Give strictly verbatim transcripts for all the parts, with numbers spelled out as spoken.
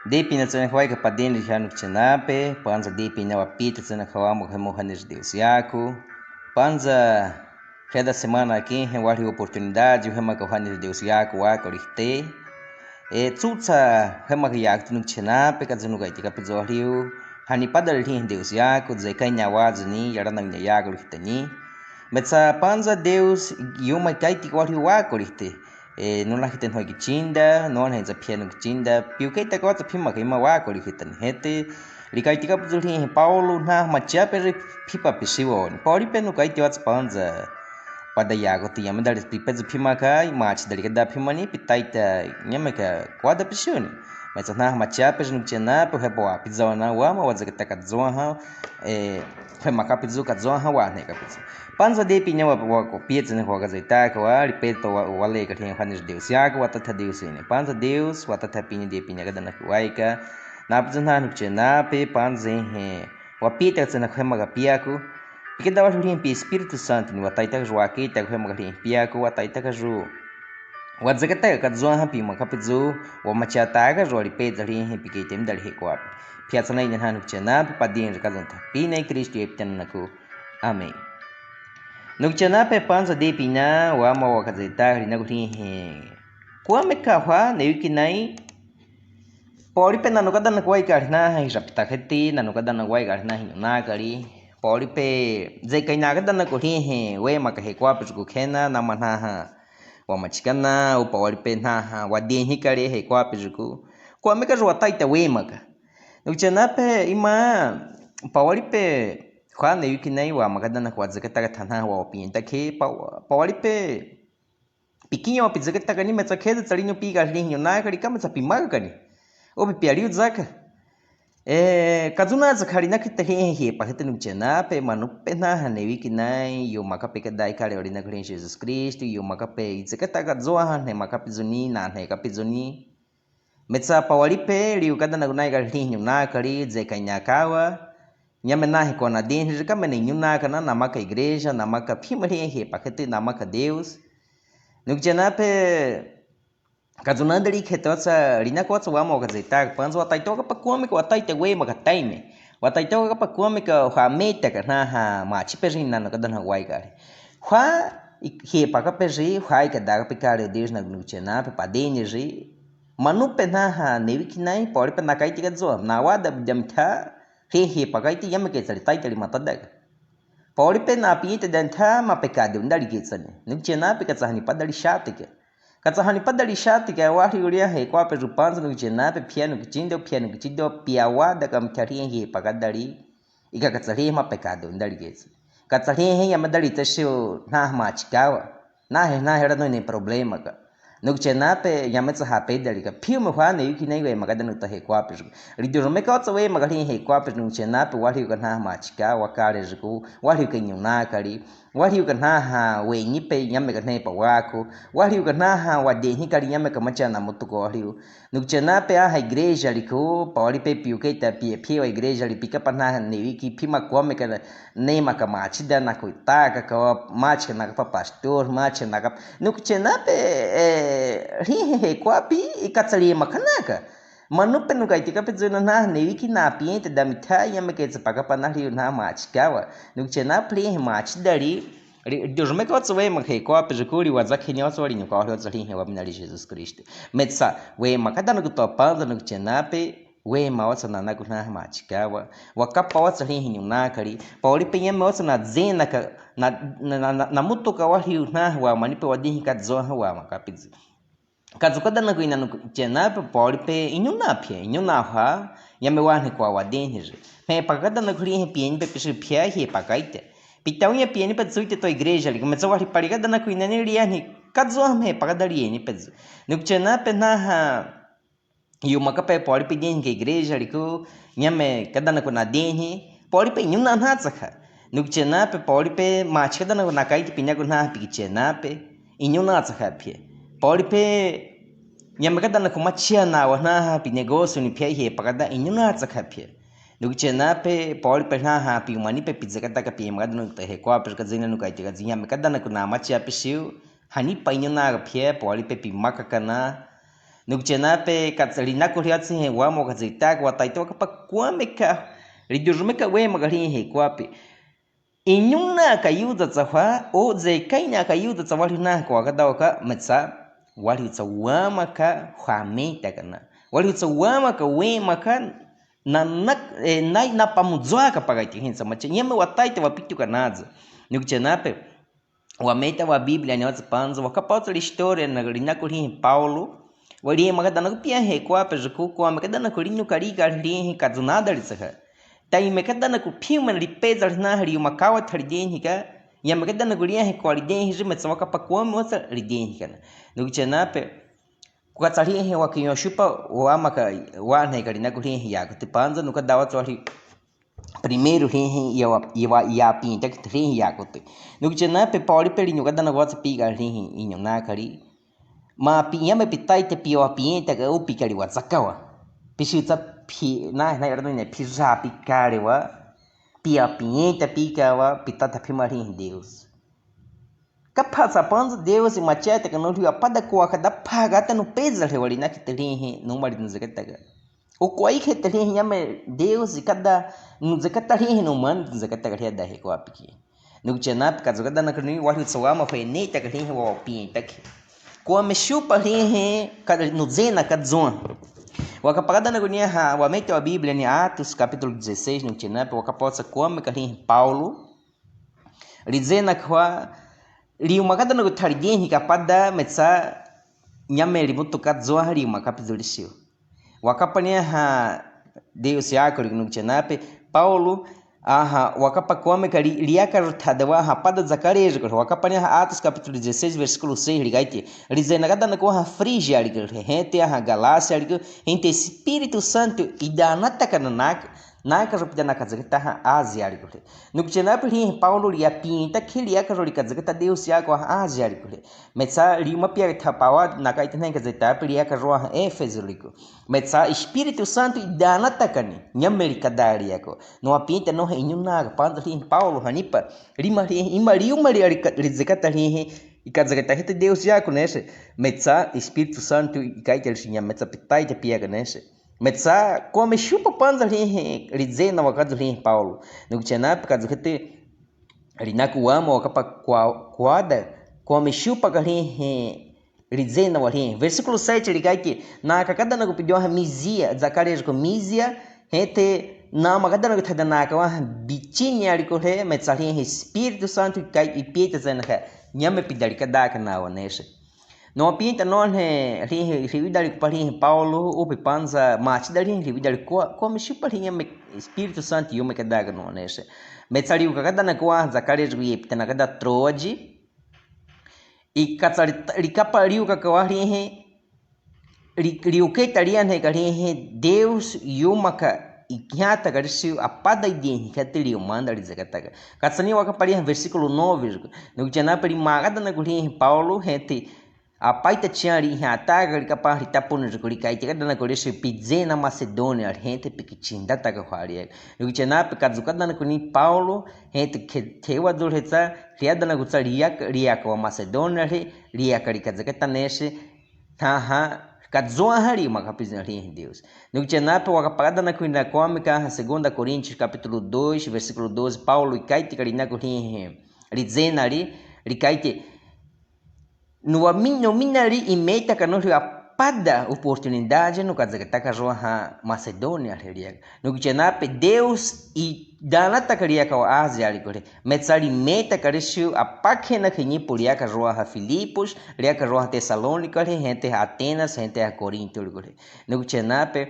Debinha tsena waika padinri hanu kichenapwe, panza debinha wapita tsena wamwahemo Whanirü Deus yaku. Panza heda semana kihe wali oportunidade wahemaka Whanirü Deus yaku wakolihite. E, tsutsa wahemaka yaku tinu kichenapwe, kazu nukaiti kapwizu waliu. Hani padalhi Deus yaku, dzekanya wazini, yalananya yakolihiteni. Metsa panza Deus, yuma kaiti waliu wakolihite. E, nunahite nho kichinda, nunahite phianu kichinda, piukaita kawatsapimaka ima wakolihiteni hete. Likaiti kapwizu lihe Paulo na machiapwe ri pipa pisiwoni. Paulo pe nukaiti watsapanza. Pada yaku ti yamedali pipa zupimaka, machidali kada pimani, pitaita nyameka kwada pisiwoni. Metsa na machiapwe ri nukichenape, hepo wapizona, wama wazeketa kazonha, e, hemaka pizu kazonha, wane kapwizu. Panza debinha wa, wakopia tsena wakazaitaka wa, ripeto wa, wale kalihe Whanirü Deus yaku, watatha Deus ini. Panza Deus, watatha pini debinha kadana kuwaika. Napwizu na nukichenape, panza he. Wapita tsena hemaka piaku. Pikeda waliu pi Espiritu Santu ni wataitaka ju wakita hemaka piaku, wataitaka ju. Wazeketa kazonha pimaka pizu, wamachiataka ju walipeta lihe pikete midali hekwape. Piatsana ine na nukichenape, padinri kazonta. Pina Kristu epitana naku. Amen. Nukichenape panza debinha, wama wakazaitaka linaku lihe. Kwameka hwa, newikinai. Paulo pe nanu kadana kuwaika lina ha hijapita heti, nanu kadana kuwaika lina hinyuna kali. Paulo pe dzekanya kadana kulihe, wemaka hekwape ju kukhena, nama na ha. Wamachikana, u Paulo pe na ha, wadehi kali hekwape ju ku. Kwameka ju wataita wemaka. Nukichenape ima, Paulo pe, hwa newikinai wamaka dana kuwazeketa katana wapinta ke, Pau-, Paulo pe, pikinya wapizeketa kani metsa kheza tsali nyu pika lihe nyuna kali kametsa pimaka kani. Obi pialiu zaka. E, kazuna zaka lina kite lihe hepakete nukichenape, manu pe na ha newikinai, yumaka pe kadai kali lina kali Jesus Kristu, yumaka pe izeketa kazonha, hemaka pizuni, na heka pizuni. Metsa Paulo pe, liu kadana kunai kali lihe nyuna kali, dzekanya kawa. Nyame na hekona dinhi, rika mene nyuna kana, namaka igreja, namaka pima lihe hepakete, namaka Deus. Nukichenape, kazuna dali kheto tsa, lina kwatsa wama wakazaitaka, panza wataitoka pa kwameka wataita wemaka taime. Wataitoka pa kwameka hwa meta kana ha, machipe ri nanu kadana kuwaika li. Hwa, i-, hepaka pe ri, hwa ikadaka pe kali Deus na nukichenape, padinri. Manu pe na ha, newikinai, Paulo pe nakaiti kazo, nawada bidamta, he hepakaiti yameke tsali taita li matadaka. Paulo pe napinta danta, mapekade undali ketsani. Nukichenape katsa hani padali shatika. Katsa hani padali shatika, wali ulia hekwape ju panza nukichenape, pianu kichindo, pianu kichindo, piawada kamtali hepakadali. Ika katsa lihe mapekade undali ketsani. Katsa lihe yamedali tashiu na machikawa. Na he, na he lano ni problema ka. Nukichenape yametsa hapedali ka. Piume hwa newikinai wemaka dana kuta hekwape ju. Lidu rumeka otsa wemaka lihe hekwape nukichenape waliu kana machikawa kali ju ku. Waliu ka nyuna kali. Waliu kana ha wenyi pe yameka ne pa waku. Waliu kana ha wadehi kali yameka machana mutuko waliu. Nukichenape aha igreja liku, Paulo pe piuketa pie pie wa igreja li pika pa na ha newiki pima kwameka nemaka machida na kuitaka ka machika na ka pa pastor, machika na ka. Nukichenape, e, lihe hekwape, ikatsa limaka naka. Manu pe nukaiti kapwizu na ha newiki napienta damitha yameke tsapaka pa na liu na machikawa. Nukichenape lihe machidali. Ri-, ri-, rumeka otsa wemaka hekwape ju ku, liwaza khenya otsa wali nuka wali otsa lihe wamina li Jesus Kristu. Metsa, wemaka dana kuta panza nukichenape, wema otsa na naku na machikawa. Wakapa otsa lihe nyuna kali. Paulo pe yame otsa na zena ka, na, na, na, na, na mutuka waliu na wamani pe wadihi kazo ha wamaka pizi. Kazuka dana ku ina nukichenape Paulo pe inyuna pia, inyuna ha, yame wani kwa wadehi je. Hepaka dana ku lihe pieni pe pisi pia hepakaite. Pita unya pieni pe zuite to igreja li, kumetsa wali palika dana ku ina ni liani, kazo ha hepaka dali eni pe zu. Nukichenape na ha, yumaka pe Paulo pe dehi ke igreja liku, yame kadana ku na dehi, Paulo pe inyuna na tsaka. Nukichenape Paulo pe machika dana ku na kaiti pina ku na pikichenape, inyuna tsaka pia. Paulo pe yame kadana ku machia na wa na ha pi negócio ni pia hepakada inyuna tsaka pia. Nukichenape Paulo pe na ha pi umani pe pizakata ka pi makada nukuta hekwape kazina nukaiti kazi yame kadana ku na machia pisiu, hani pa inyuna ka pia, Paulo pe pimaka kana, Nugu chena pe, katsa linaku hliwa tsi he wamo katsitaku wataite wakapakwame ka, lidurumeka wema ka hlihi kwape. Inyuna kayuda tsa hwa, o zekaina kayuda tsa waliu na kwa kadawa ka metsa, waliu tsa wama ka hwameta kana. Waliu tsa wama ka wema ka, na, na, eh, na, na pamudzwa ka pagaiti hintsa mache. Nyame wataite wapituka naza. Nugu chena pe. Wameta wa Bíblia ni watsi panza, wakapatsa li história na linaku hlihi Paulo, walihe makadanaku pia he kwape zuku, kwame kadanaku linuka lika hlihi kazunada litsaha. Taime kadanaku piuma lipeza lina hliu makawa thali deni ka, nyame kadanaku lia he kwa lideni hi metsa wakapakwame watsa lideni kana. Nugu chena pe, Kukatsa hlihi wakinyoshupa wamaka wanhe ka linaku hlihi yaku tipanza nuka dawa tswali. Primeiru hlihi yawa, yawa, yapinta ki hlihi yaku ti. Nugu chena pe Paulo pe linuka dana watsa pika hlihi inyuna kali. Ma pi nyame pitaite piwa pinta ka upi kali watsakawa. Pisiu tsa pi, na, na, yara ne pisa pikale wa. Pia pinta pikawa, pitata pima hlihi Deus. Kaphatsa panza Deus macheta ka nolhiu apada kwa kadapha gata nupeza hliwa lina ki talihi numali nzeketa ka. Ukwa ikhe talihi nyame Deus kada nzeketa hlihi numan nzeketa ka hlia dahe kwa piki. Nugu chena pe kazu kadanaku ni waliu tsa wama hweneta ka hlihi wapinta ki. Kwame shupa hlihi kada nuzena kazua. Wakapakadanaku ni ha, wameta wa Bíblia ni Atos kapítulu dezasseis, nugu chena pe wakapatsa kwame ka hlihi Paulo. Lidizena kwa, liu makadanaku thali deni hi kapada metsa nyame limutu kazua ha liu makapizulisiu. Wakapania ha Deus yaku liku nugu chena pe, Paulo, aha, wakapakwame ka li, liaka ruthada wa ha pada zakale zuku, wakapania ha Atos kapítulu dezasseis, versíkulu seis likaiti. Lidizena kadanaku ha Frígia liku, hente aha Galásia liku, hente Espíritu Santu idanata kana naka, naka rupida naka zaketa ha Ázia liku. Nugu chena pe hlihi Paulo liapinta ki liaka roli kazaketa Deus yaku ha Ázia liku. Metsa liu mapia tha pawa naka itene kazaketa pe liaka rua ha Éfeso liku. Metsa Espíritu Santu idanata kani, nyame likada liaku. Nuapinta nohe inyuna ka panza hlihi Paulo hanipa. Lima hlihi, ima liu mali ali ka, lizaketa hlihi, ikazaketa hete Deus yaku nese. Metsa Espíritu Santu ikaita lisi nyame tsa pitaita pia ka nese. Metsa, kwame shupa panza hlihi, lidizena wakazu hlihi Paulo. Nugu chena pe kazu hete, linaku wama wakapa kwa, kwada, kwame shupa ka hlihi, lidizena wa hlihi. Versíkulu sete likaiti, na kakadanaku pidiwa ha Misia, zakale zuku Misia, hete, na makadanaku thada naka wa ha Bitinia liku he, metsa hlihi Espíritu Santu kai ipieta zena ka, nyame pida likada ka nawa nese. Nuapinta nohe hlihi, hliwida liku pa hlihi Paulo, upi panza, machida hlihi, hliwida liku kwa, kwame shupa hlihi nyame Espíritu Santu yumeka daga nuanese. Metsa liu kakadanaku wa, zakale zuku yepita naka da Troade. Ikatsa li, likapa liukaka wa hlihi, li, liuketa lianhe ka hlihi, Deus yumaka, ikiata ka lisiu, apada ideni, kati liu manda lizakataka. Katsani wakapa lianhe, versíkulu nove zuku. Nugu chena pe lima kadanaku hlihi Paulo, hete, Apaita chiali iha ataka likapa litapuni zuku likaiti kadanaku lisiu pidizena Masedônia hente pikichindataka hwaliaka. Nugu chena pe kazu kadanaku ni Paulo hente ke, kewa dulhetsa liadanaku tsa liaka, liaka wa Masedônia li, liaka likazaketa nese, thaha, kazua hali makapizina hlihi Deus. Nugu chena pe wakapakadanaku ni nakwamika ha Segunda Coríntios kapítulu dois, versíkulu doze, Paulo ikaiti kalinaku hlihi. Lidizena li, likaiti Nuwami, nuwamina li imeta ka nolhiu apada oportunidade nukazakataka rua ha Masedônia lhe liaka. Nugu chena pe Deus idanataka liaka wa Ázia liku lhe. Metsa limeta ka lisiu apakhena khinipu liaka rua ha Filipos, liaka rua ha Tesalônica lhe, hente ha Atenas, hente ha Corinto liku lhe. Nugu chena pe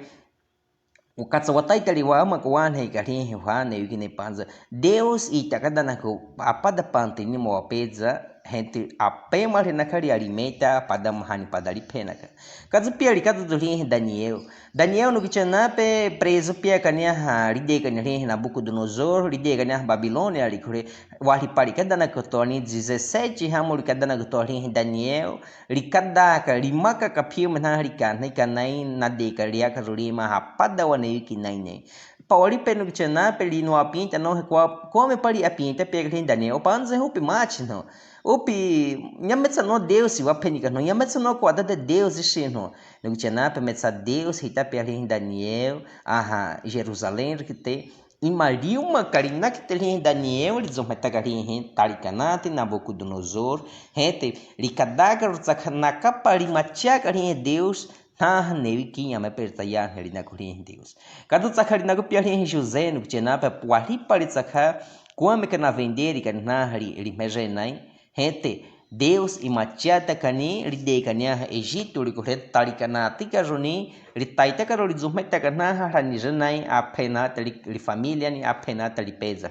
Ukatsa wataita li wamaka wanhe ka hlihi hwane wikine panza. Deus itakadanaku apada panti ni mo apeza, hente apema lhe naka li alimeta apada mahani pada liphenaka. Kazu pia li kazu du hlihi Daniel. Daniel nugu chena pe prezu pia kania ha, lideka ni hlihi Nabucodonosor, lideka ni ha Babilônia liku lhe, wali pali kadanaku toni dezessete hamu li kadanaku toni hlihi Daniel, Likadaka, limaka ka phiu mena lika, na ika nai, nadeka liaka rulima, hapada wane wiki nai nai. Pawali pe nugu chena pe li nuapinta nohe kwa, kwame pali apinta pe ka hlihi Daniel, panze hupi machi no. Upi, nhametsa no Deus waphenika no, nhametsa no ko adada Deus si no. Nukitiana pe metsa Deus hita pe alin Daniel, aha, Jerusalém rikite, ĩma liuma ka rinakite alin Daniel, rizumheta ka alin, tari kanate Nabucodonosor, hete, rikadaka rutsa kanaka pa rimatiaka alin Deus, nhaha newi ki ĩma pe ritayahe rinaku alin Deus. Kadu tsakha rinaku pe alin José, nukitiana pe wahli pa ritsakha, kwame ka na vender ka nhaha ri, rimheje nai, hete, Deus ĩmatiata kani, rideka ni aha Egito, riku he tari kanate ka juni, ritaita ka ru rizumheta ka nhaha rani jenai, aphe na tari, ri família ni aphe na tari peza.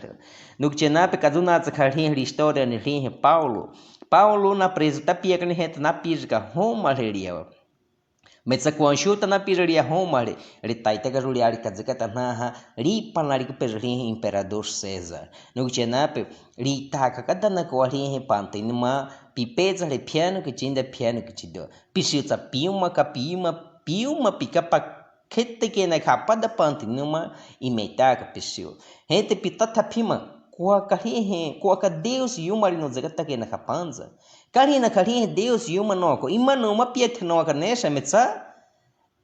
Nukitiana pe kadu na tsakha alin, ri história ni alin Paulo. Paulo na prezu tapia kani hete na pija ka Roma ri ria. Metsa kwanshu ta na pija ria Roma ri, ritaita ka ru ri ari kazekata nhaha, ripana riku pe alin imperador César. Nukitiana pe, ritaka kadana ko alin pantinima, pipeza ri piano kitinda piano kitido. Pisiu tsa piuma ka piuma, piuma pika pa khete kena ka pada pantinima, imetaka pisiu. Hete pitata pima, kwa ka alin, kwa ka Deus yuma ri no zekata kena ka panza. Ka alin ka alin Deus yuma no ko, ĩma numa pia tenoa ka nesha metsa,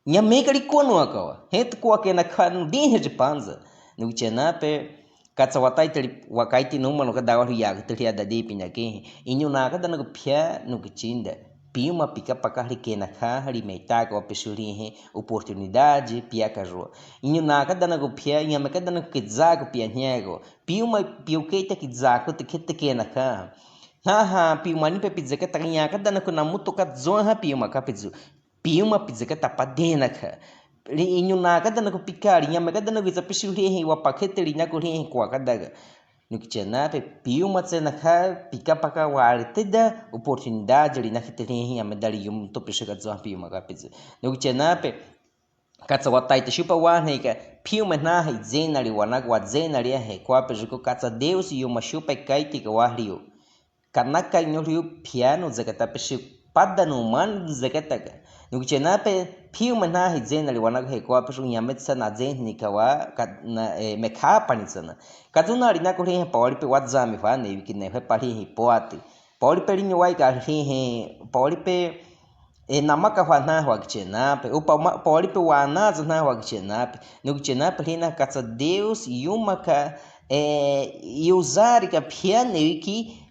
ĩma meka ri ko no ka wa. Hete kwa kena ka no dihe ji panza. Nukitiana pe, katsa wataite ri, wakaite numa no ka dawa ri ya, kete ri ada de pina ke. Ĩnyu na kadana ko pia nukitinda. Piuma pika pa ka ri kena ka, rimetaka wa pisiu alin, oportunidade, pia ka ru. Ĩnyu na kadana ko pia, ĩma kadana ko kiza ko pia nia ko. Piuma piuketa kiza ko te khete kena ka. Nhaha, piuma ni pe pizeketa ĩma kadana ko na muto ka zoha piuma ka pizu. Piuma pizeketa pa dena ka. Ri ĩnyu na kadana ko pika ri, ĩma kadana ko itsa pisiu alin, wa pa khete rinaku alin, kwa kadaga. Nukitiana pe, piuma tsena ka, pika pa ka wa ri te da, oportunidade ri nakite alin, ĩma da ri yum to pisiu ka zoha piuma ka pizu. Nukitiana pe, katsa wataite shupa wa nei ka, piuma nhaha izena ri wanaku wa zena ri ahe, kwa pe juku katsa Deus yuma shupa kaite ka wa riu. Kanaka ĩnyu riu piano zekata pisiu pada numa zekata ka. Nukitiana pe piuma nhaha izena ri wanaku he kwa pisiu ĩma metsa na zeni ka wa ka na, eh, mekha pani tsena. Kadu na rinaku alin Paulo pe wa zami wa ne wiki ne he pa alin poati. Paulo pe ri ĩnyu wai ka alin, Paulo pe, eh, namaka wa nhaha wa kitiana pe. Upa ma, Paulo pe wa na za nhaha wa kitiana pe. Nukitiana pe alin na katsa Deus yuma ka, eh, yuzari ka pia ne wiki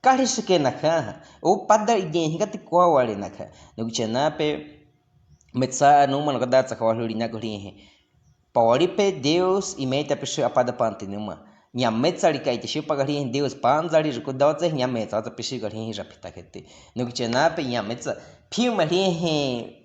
Kali sike naka, o pada iden hika ti kwa wale naka. Nukitiana pe, metsa numa no ka da tsaka wa luli naku lihe. Pawali pe Deus imeta pisiu apada panti numa. Nya metsa likaite siu pa ka lihe Deus panza li juku da watsa nya metsa watsa pisiu ka lihe ja pita kete. Nukitiana pe nya metsa piu ma lihe.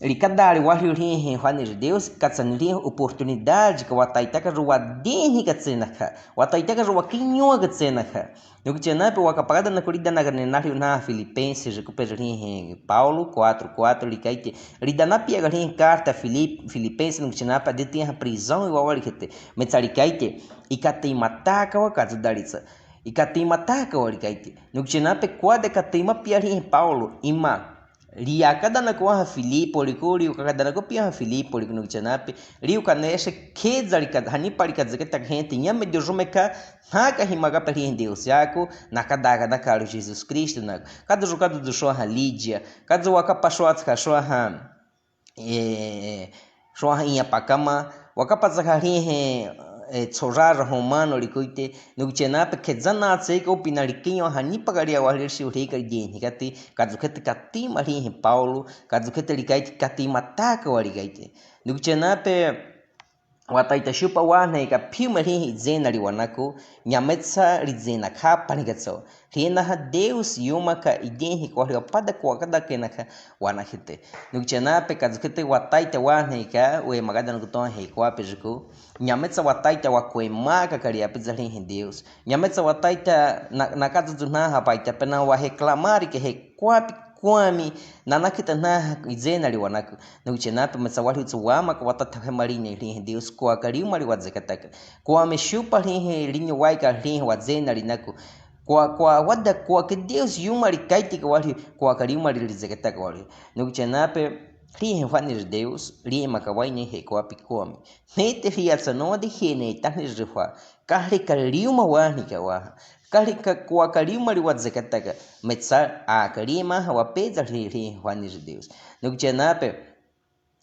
Likada li wa liu lihe hwane ji Deus, katsa ni lihe oportunidade ka wataitaka ju wa dinhi ka tsena ka, wataitaka ju wa kinyua ka tsena ka. Nukitiana pe waka pakada naku lida naka ne na liu na Filipenses, juku pe lihe Paulo quatro quatro likaite. Lida na pia ka lihe carta Filip-, Filipenses nukitiana pe aditiaha prisão i wa wa likete. Metsa likaite. Ikate imataka wa kazu dalitsa. Ikate imataka wa likaite. Nukitiana pe kwada kate ima pia lihe Paulo, ima. Liakada naku waha Filipo liku, liukakada naku pia waha Filipo liku nukitiana pe. Liuka nese keza lika, hanipa lika zeke tak hente, nya me dujumeka, nhaka himaka pe lihe Deus yaku, nakada ka naka lu Jesus Cristo naku. Kadu ju kadu du swaha Lídia, kadu waka pa swaha ka swaha. Eh, swaha inya pakama, waka pa tsaka lihe, eh, tsorara homano likuite, nukitiana pe keza natse ko pina likinyo hanipa ka lia wa liu siu lika lihe nikati, kazu kete kate ima lihe Paulo, kazu kete likaite kate imataka wa likaite. Nukitiana pe wataita siu pa wane ka piu ma lihe izena li wanaku, nya metsa li zena ka pani katso. Lihe naha Deus yumaka idenhi kwa liu pada kwakada kena ka wana kete. Nukitiana pe kazu kete wataita wane ka, we makada naku tohe kwa pe juku. Nya metsa wataita wa kwe maka ka lia pe za lihe Deus. Nya metsa wataita na, naka zuzu naha paita pe na wa he klamari ke he kwa pe kwami, nana kete naha izena li wanaku. Nukitiana pe metsa wa liu tsu wamaka watata he mali ne lihe Deus kwa ka liu mali wa zeketaka. Kwame siu pa lihe linyo waika lihe wa zena li naku. Kwa, kwa wada kwa ke Deus yuma likaite ka wa liu, kwa ka liu mali li zeketaka wa liu. Nukitiana pe lihe hwane ji Deus, lihe maka waine he kwa pe kwami. Nete liatsa no de hene tane ji hwa. Ka liu ka liu ma wane ka waha. Kali ka, kwa kali mali wadzekataka. Metsa a kali maha wapeza hli, hli, hwa ni Deus. Nukutena pe,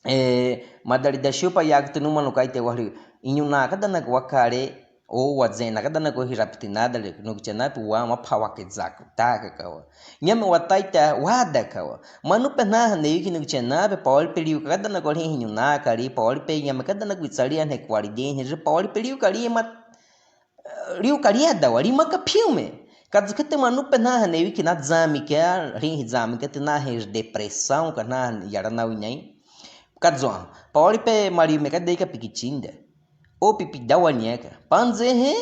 eh, madali dashupa yaktu numa nukaite wahli. Inyuna kadana kwa kale, o wadze na kadana kwa hirapiti nadale, nukutena pe wama phawa ke zaku, taka kawa. Nyame wataita wada kawa. Manu pe naha newiki nukutena pe, pawali pe liu kadana kwa hli inyuna kali, pawali pe nyame kadana kwa itsali ane kwali de, hli pawali pe liu kali ma Liu kali adawa, lima ka piume. Kazu kete manu pe naha newiki na zami ke, hli hi zami kete nahe depressão ka naha yara na winai. Kazu, pawali pe mali me ka deka pikichinda. O pipi dawa niaka. Panze he,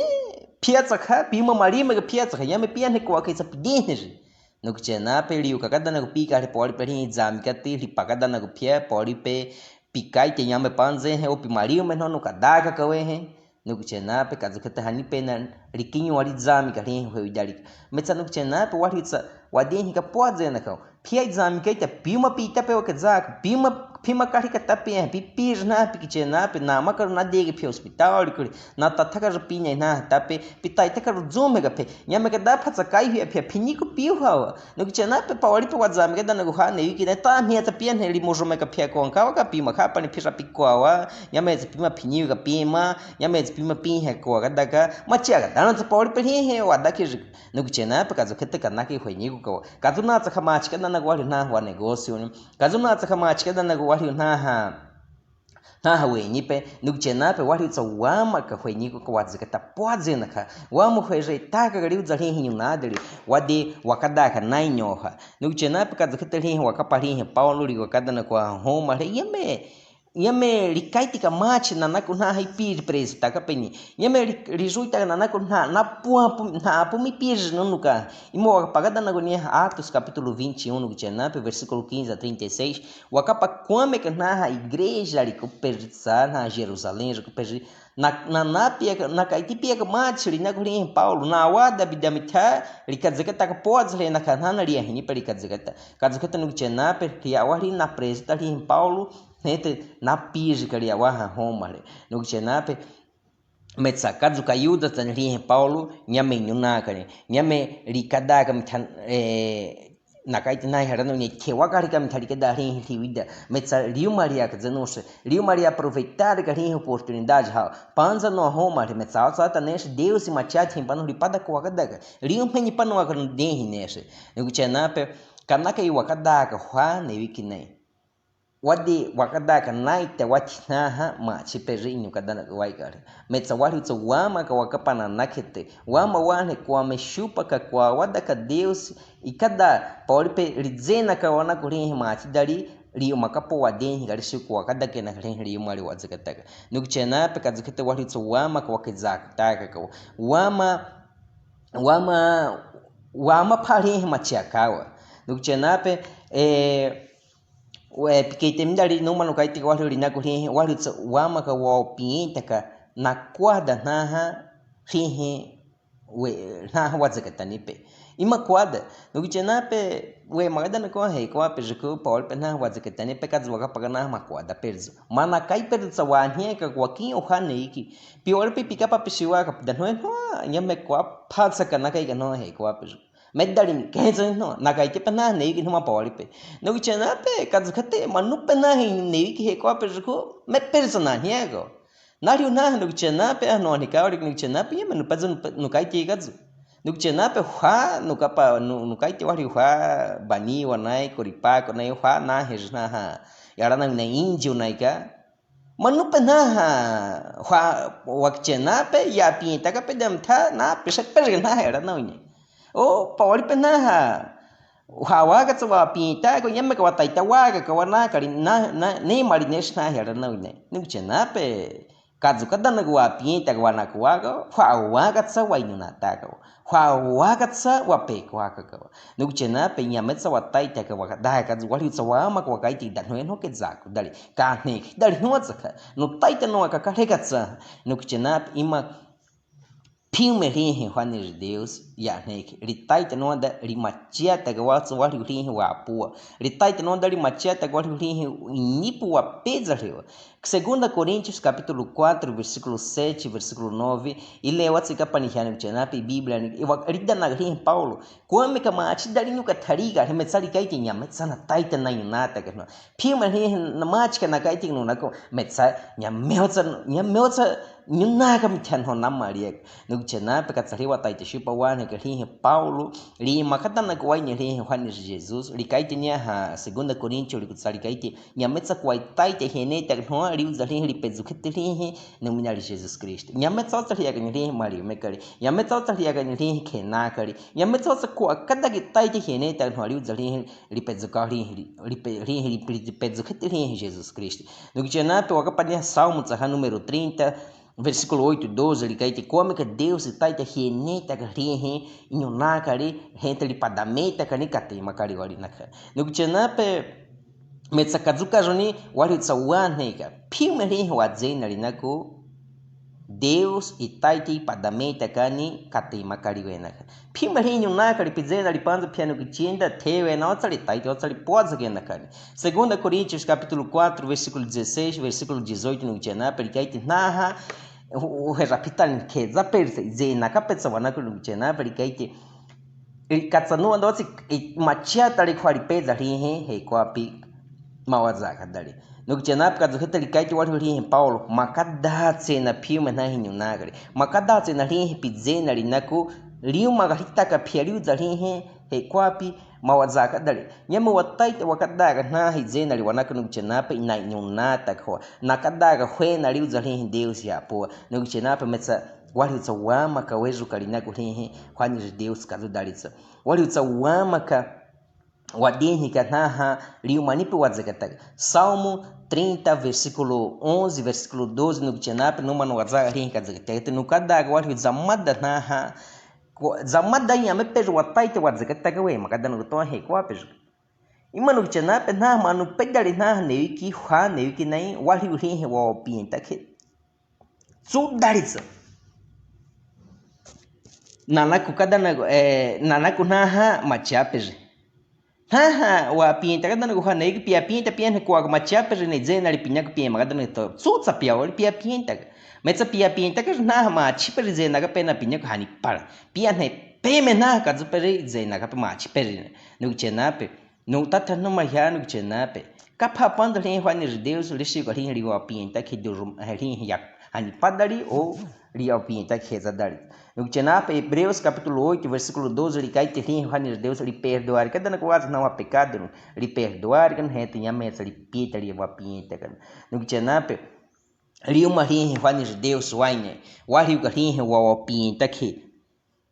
pia tsaka, pima mali me ka pia tsaka, yame pia ne kwa ke sa pidinhe. Nukutena pe liu ka kadana ku pika hli pawali pe hli zami kete, hli pa kadana ku pia, pawali pe pikaite yame panze he, o pi mali me no, nuka daka kawe he. Nukutena pe kazu kete hani pe na likinyu wali zami kali hwe widali. Metsa nukutena pe wali tsa wadi hi ka pwa zena kao. Pia zami kaita pima pita pe wake zaku. Pima, pima kali kata pe he. Pi, pi na pi kitena pe na makaru na dege pe hospital kuli. Na tataka ru pi na na ta pe. Pi taitaka ru zume ka pe. Nyame ka dapha tsa kai hwi a pe. Piniku pi hawa. Nukutena pe pawali pe wazami kadana ku ha newiki na ta mia ta pia ne limo jome ka pia kwa kawa ka pima ka pani pisa pi kwawa. Nyame tsa pima piniu ka pima. Nyame tsa pima pi he kwa kadaka. Machia kadana tsa pawali pe hli he wadaki rik. Nukutena pe kazu kete kanaki hwe niku kawa. Kazu na tsa kamachi kadana ku wali na wa negocio ni. Kazu na tsa kamachi kadana ku wali na ha. Naha weni pe, nukutena pe wali tsa wama ka hwe niku ka wadzeketa pwa zena ka, wama hwe re taka ka liu za hli hi nyuna dali, wadi wakada ka nai nyoha. Nukutena pe kazu kete hli wakapa hli hi Paulo li wakadana kwa Roma hli yame, yame likaiti kamachi nanaku naha ipi preso taka pe ni. Yame li, lijuita nanaku na, na pua pu, na pumi pi nunuka. Imo wakapa kadana ku ni Atos capítulo vinte e um, nukutena pe versículo quinze a trinta e seis. Wakapa kwame ka naha igreja li ku peritsa na Jerusalém, li ku peri na, na, na pia ka, na kaiti pia kamachi li na ku hli Paulo, na wada bida mitha, li kazeketa ka pwa zle na ka naha na li ahini pe li kazeketa. Kazeketa nukutena pe, li awa hli na preso ta hli Paulo, nete na piri ka li awa ha Roma hli. Nukutena pe, Metsa kazu ka Yuda tani hli Paulo, nyame nyuna kani, nyame li kada ka mitha, eh, na kaiti na hera no ni kewa kali ka mitha li kada hli hli wida. Metsa liu mali a ka zenu se, liu mali a aproveitar ka hli oportunidade ha. Panza no Roma hli metsa o sa ta ne se Deus ma cha thi pano li pada kwa kada ka. Liu meni pano ka de hi ne se. Nukutena pe, kanaka i wakada ka hwa newiki nai. Wadi wakada ka nai te wati naha machi pe ri inyu kadana ka wai kali. Metsa wali tsa wama ka wakapa nanakete. Wama wane kwame shupa ka kwa wada ka Deus. Ikada pawali pe li zena ka wana ku hli hi machi dali. Li uma ka po wade hi kali shu kwa kada ke na hli hi li uma li wazeketa ka. Nukutena pe kazekete wali tsa wama ka wake zaketa ka ka. Wama, wama, wama pa hli hi machi a kawa. Nukutena pe, eh, We, pikete mi dali numa nukaiti ka wali linaku hli, wali tsa wama ka wa opinta ka na kwada naha hli, we, naha wazeketa ni pe. Ima kwada, nukutena pe, we, magada na kwa he, kwa pe juku, pawali pe naha wazeketa ni pe, kazu wakapa ka naha ma kwada pe zu. Mana kai pe tsa wa hie ka kwa ki o ha ne iki. Pi wali pe pika pa pe shiwa ka da no, no, nyame kwa pa tsa ka na kai ka no he, kwa pe juku. Medali ni, kenzo no, na kaiti pe naha newiki numa pawali pe. Nukutena pe, kazu kate, manu pe naha newiki he kwa pe juku, me pe zo na hie ko. Na liu naha nukutena pe, ano ni kawali nukutena pe, ye manu pe zo nukaiti kazu. Nukutena pe hwa, nukapa, nu, nukaiti wali hwa, bani wanai, koripa konai hwa, na he naha. Yara na na inji unai ka. Manu pe naha, hwa, wakutena pe, ya pinta ka pe dem tha, na, pese pe naha, era na unye. O, pawali pe naha, hwa, waka tsa wa pinta, ko nyame ka wa taita waka, ka wa na kali, na, na, ne mali ne shi naha, era na unye. Nukutena pe, kazu kadana ka wa pinta, ka wa na ka waka, hwa, waka tsa wa inu na ta ka wa. Hwa waka tsa wa pe kwa ka ka wa. Nukutena pe nyame tsa wa taita ka wa ka da ka zu wali tsa wama ka wa kaiti da no no ke zaku dali. Ka ne dali no tsa ka. No taita no ka ka le ka tsa. Nukutena pe ima Piu me hlinhi Juani ri Deus ya hneke. Litaite nanda limatiataka watso wali hlinhi wapua. Litaite nanda limatiataka wali hlinhi inipu wapeza hliwa. Segunda Coríntios, capítulo quatro, versículo sete, versículo nove, ilewa tsi kapani hiani kuchenape Bíblia ni, iwa, lidanaka hlinhi Paulo. Kwame ka mati dali nuka thalika, hime tsali kaite nyame tsana taite na nyunataka no. Piu me hlinhi na mati ka na kaite no nako, me tsa nyame otsa, nyame otsa nyunaka mithano na maria. Nukuchenape ka tsali wataite shupa wane ka hlinhi Paulo, limakatana ko waine hlinhi Juani ri Jesus, likaite nia ha Segunda Coríntios, likutsa likaite, nyame tsa kwai taite hienetaka no, liuza hlinhi lipezukhete hlinhi, Numinali Jesus Kristo. Nyame tsa otsa hliaka ni hlinhi mali mekali. Nyame tsa otsa hliaka ni hlinhi khenakali. Nyame tsa otsa kwakadaki taite hienetaka no, liuza hlinhi lipezuka hlinhi, lipe, hlinhi, lipe, lipezukhete hlinhi Jesus Kristo. Nukuchenape wakapani Salmo tsaha número trinta, versículo oito, doze, likaite, kwame ka Deus taite hienetaka hlinhi, inyunakali, hente lipadametaka ni katemakali wali naka. Nukuchenape, me tsa kazuka joni, wali tsa waneka. Piu me hlinhi wazenali nako, Deus itaite ipadametaka ni katemakali wenaka. Piu me hlinhi nyunakali pizenali panza piano kuchinda, te wena otsa litaite otsa lipoza kenaka ni. Segunda Coríntios, capítulo quatro, versículo dezesseis, versículo dezoito, nukuchenape likaite naha, u, u, hera pitani keza perse, zenaka petsa wanaku nukuchenape likaite, i, katsanua ndotsi, i, matiatali khwali peza hlinhi, he kwapi, mawazaka dali. Nukuchenape kazukhete likaite wali hlinhi Paulo, makadatsena piu me nahi nyunakali. Makadatsena hlinhi pizenali nako, liumaka hitaka pia liuza hlinhi, he kwapi, mawazaka dali. Nyame wataite wakadaka nahi zenali wanaku nukuchenape ina inyunataka hwa. Nakadaka hwena liuza hlinhi Deus yapua. Nukuchenape me tsa wali tsa wamaka wezuka linaku hlinhi, Juani ri Deus kazudalitsa. Wali tsa wamaka wadinhika naha, liumanipe wazekataka. Salmo trinta, versículo onze, versículo doze, nukuchenape, numana wazaka hlinhi kazekataka. Nukadaka wali zamada naha, ko, zamada nyame pejo wataite wazekataka we, makadana kutoa he kwapejo. Ima nukuchenape naha, manu pedali naha, newiki hwa, newiki nai, wali hlinhi wawapientakhe. Tsudalitsa. Nanaku kadana, eh, nanaku naha machiapere. Haha, wapienta kadana kuha newiki piapienta pienhe kwako machiapere ne zenali pinyaku pien makadana to. Tsutsa pia wali piapientaka. Metsa piapientaka naha machipere zenaka pena pinyaku hanipara. Pianhe peme naha kazupere zenaka pe machipere. Nukuchenape. Nutata numa hia nukuchenape. Kapha panda hlinhi Juani ri Deus, lisiuka hlinhi liwapientakhe durum, eh, hlinhi yak. Hanipadali o liwapientakhe zadali. Nukuchenape Hebreus capítulo oito, versículo doze, likaite hlinhi Juani ri Deus, liperdoarika dana kuwaza nawa pekadu, liperdoarika hete nyame tsa lipita liwapientaka. Nukuchenape liuma hlinhi Juani ri Deus waine, waliuka hlinhi wawapientakhe.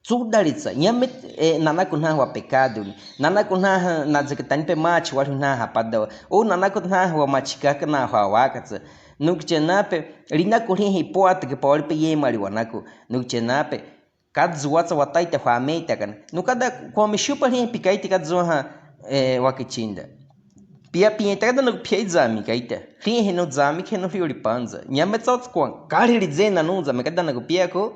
Tsudalitsa, nyame, eh, nanaku naha wa pekadu ni. Nanaku naha nazeketani pe machi wali naha padawa. O nanaku naha wa machikaka naha wakatsa. Nukuchenape, linaku hlinhi poateke pawali pe yemali wanaku. Nukuchenape, kazu watsa wataita hwameitaka na. Nukada kwameshupa hlinhi pikaite kazu ha, eh, wakichinda. Piapientaka dana kupia izamikaita. Hlinhi nuzamike nuhliuli panza. Nyame tsotsi kwa, kalili zena nuzamika dana kupiako.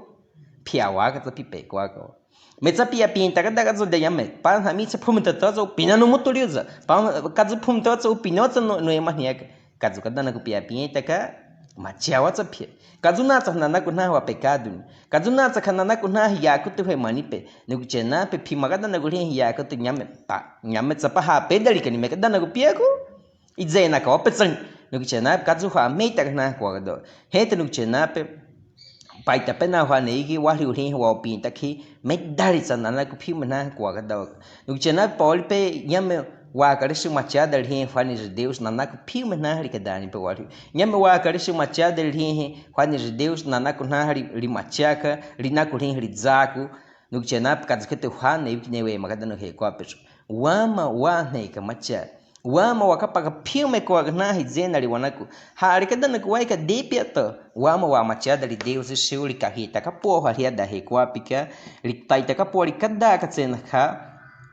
Pia wakatsa pipe kwako. Metsa piapientaka daka zo de nyame. Pa hami tsa phumita tsa upina no mutuliuza. Pa kazu phumita tsa upina tsa no, no emaniaka. Kazu kadana kupiapientaka. Machia watsa pia. Kazu natsa nanaku naha wa pekadu ni. Kazu natsa ka nanaku naha yakutu hemanipe. Nukuchenape pima kadana kuhlinhi yakutu nyame. Pa, nyame tsa pa ha pedalika ni me kadana kupiako. Izenaka wapetsani. Nukuchenape kazu hwameitaka naha kwakado. Hete nukuchenape. Paita pena hwa neiki wali hlinhi wawapientakhe. Medalitsa nanaku piume naha kwakado. Nukuchenape pawali pe nyame wakalisi machiadali hlinhi Juani ri Deus nanaku piume naha likadani pe wali. Nyame wakalisi machiadali hlinhi Juani ri Deus nanaku naha li, limachiaka, linaku hlinhi lizaku. Nukuchenape kazukete hwa newiki newe makadana he kwapeso. Wama wa neka machia. Wama wakapaka piume kwaka naha izenali wanaku. Hali kadana kuwaika depia to. Wama wamachiadali Deus siuli kahita kapua hwa hliada he kwapika. Litaita kapua likada katsena ka.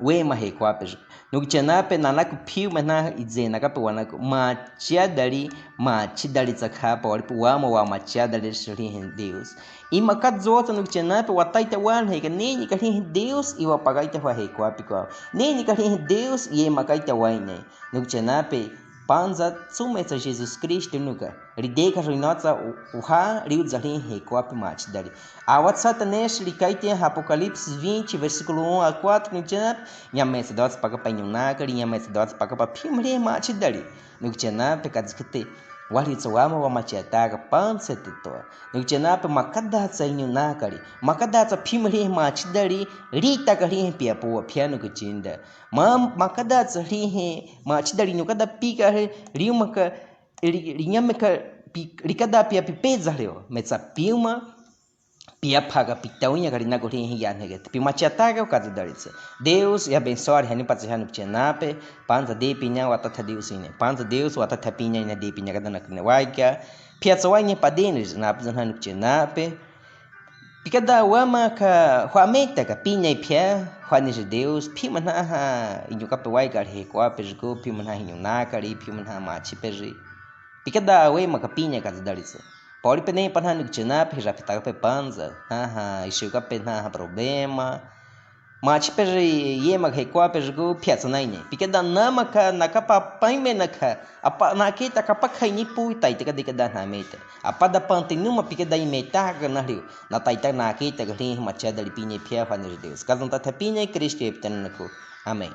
Wema heikuape. Nukutiana pe nanaku phiu mena ize nakape wanaku. Matiadari, machidari tsakha, pori pu wamo wa matiadari sri he Deus. Ima kazota nukutiana pe wataita wan heka, nini kali he Deus, iwa pagaita wa heikuape kwa. Nini kali he Deus, iye makaita waine. Nukutiana pe panza tsumesa Jesus Kristu nuka. Rideka rinatsa uha riu zali heikuape machidari. Awa tsata neshi rikaite Apocalipse vinte, versículo um a quatro, nukutiana pe, nyamesa dotsa pakapa inyu nakari, nyamesa dotsa pakapa phimri machidari. Nukutiana pe kazikite, wali tsa wamo wa matiataka pansa titoa. Nukutiana pe makadatsa inyu nakari, makadatsa phimri machidari, ritaka rihe pia puwa pia nukutinda. Ma, makadatsa rihe machidari nukada pika he, riumaka, ri, rinyameka, pi, rikada pia pipeza reo, metsa piuma, pia phaga pitaunya kari naku rihe yanhege. Pi matiataka kazadaritse. Deus, ya abensoari hani patsi hanu nukutiana pe, panza de pinya watatha Deus ine. Panza Deus watatha pinya ine de pinya kada nakune waika. Pia tsa waine padene, na pizan hanu nukutiana pe. Pikada wamaka hwametaka pinya pia, hwaniji Deus, phimanaha inyu kape waika heikuape jiku, phimanaha inyu nakari, phimanaha machipe ji. Pikada wemaka pinya kazadaritse. Pori pe ne panha nukutiana pe hijapitaka pe panza, naha, ishiuka pe naha problema. Machipe ji yemaka heikuape jiku pia tsa naine. Pikada namaka nakapa paimenaka. Apa nakita kapa khaini puita ite kadikada nameta. Apa da panti numa pikada imeta ka nariu. Nataita nakita kali matiadari pinya pia hwaniji Deus. Kazanta tha pinya Kristu epitana naku. Amen.